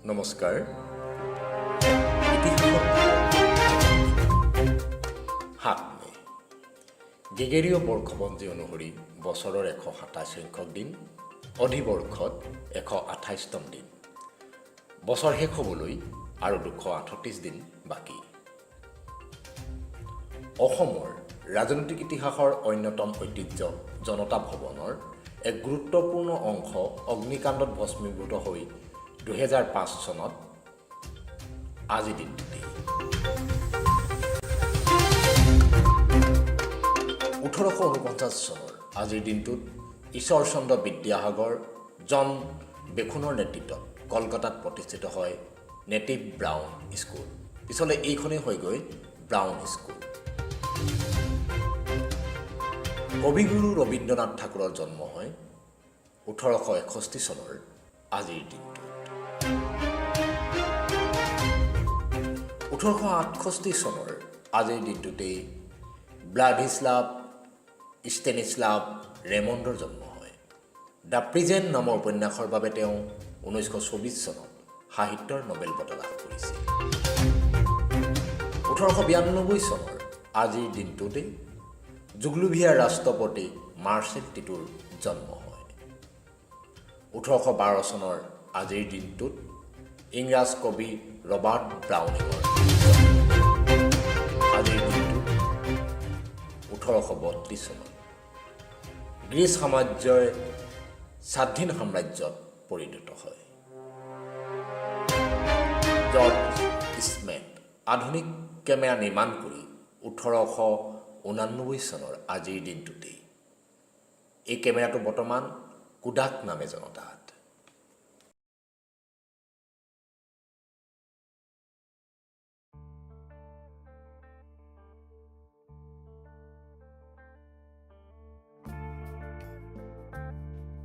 নমস্কাৰ। ইতিহাসত 7 মে গ্ৰেগৰীয় বৰ্ষপঞ্জী অনুসৰি বছৰৰ 127 সংখ্যক দিন, অধিবৰ্ষত 128তম দিন। বছৰ শেষ হ'বলৈ আৰু 238 দিন বাকী। অসমৰ ৰাজনৈতিক ইতিহাসৰ অন্যতম ঐতিহ্য জনতা ভৱনৰ এক গুৰুত্বপূৰ্ণ অংশ অগ্নিকাণ্ডত ভস্মীভূত হৈ 2005 চনত আজিৰ দিনটোতেই। 1849 চনৰ আজিৰ দিনটোত ঈশ্বৰচন্দ্ৰ বিদ্যাসাগৰ, জন বেথুনৰ নেতৃত্বত কলকাতাত প্ৰতিষ্ঠিত হয় নেটিভ ব্ৰাউন স্কুল। পিছলৈ এইখনেই হয়গৈ ব্ৰাউন স্কুল। কবিগুৰু ৰবীন্দ্ৰনাথ ঠাকুৰৰ জন্ম হয় 1861 চনৰ আজিৰ দিনটোত। 1868 চনৰ আজিৰ দিনটোতেই ব্লাডিশ্লাভ ষ্টেনিশ্লাভ ৰেমণ্ডৰ জন্ম হয়। The present নামৰ উপন্যাসৰ বাবে তেওঁ 1924 চনত সাহিত্যৰ নবেল বঁটা লাভ কৰিছিল। 1892 চনৰ আজিৰ দিনটোতেই যুগোশ্লাভিয়াৰ ৰাষ্ট্ৰপতি মাৰ্চেল টিটোৰ জন্ম হয়। 1812 চনৰ আজিৰ দিনটোত ইংৰাজ কবি ৰবাৰ্ট ব্ৰাউনিঙৰ জন্ম। আজিৰ দিনটোত 1832 চনত গ্ৰীচ সাম্ৰাজ্যই স্বাধীন সাম্ৰাজ্যত পৰিণত হয়। জৰ্জ ইষ্টমেন আধুনিক কেমেৰা নিৰ্মাণ কৰি 1889 চনৰ আজিৰ দিনটোতেই। এই কেমেৰাটো বৰ্তমান কোডাক নামে জনাজাত।